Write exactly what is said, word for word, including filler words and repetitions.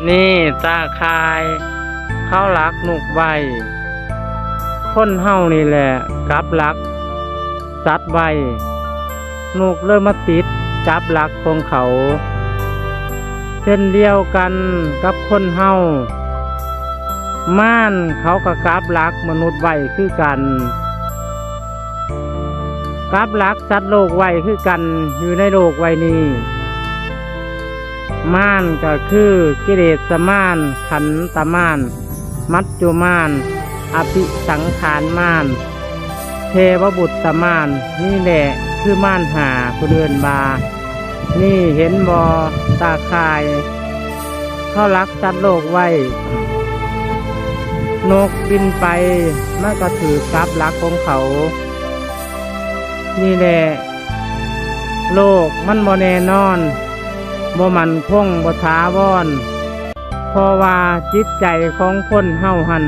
นี่ตาข่าย เขาลักนกไว้ คนเฮานี่แหละ กับลักสัตว์ไว้ นกเลยมาติดกับลักของเขา เช่นเดียวกันกับคนเฮา มารเขาก็กับลักมนุษย์ไว้คือกัน กับลักสัตว์โลกไว้คือกัน อยู่ในโลกไว้นี้ มารก็คือกิเลสมาร ขันธมาร มัจจุมาร อภิสังขารมาร เทวบุตรมาร นี่แหละคือมารห้า เพิ่นเอิ้นว่า นี่เห็นบ่ ตาข่าย เขาลักสัตว์โลกไว้ นกบินไป มันก็ถืกกับลักของเขา นี่แหละ โลกมันบ่แน่นอน บ่มั่นคง บ่ถาวร เพราะว่าจิตใจของคนเฮาหั่น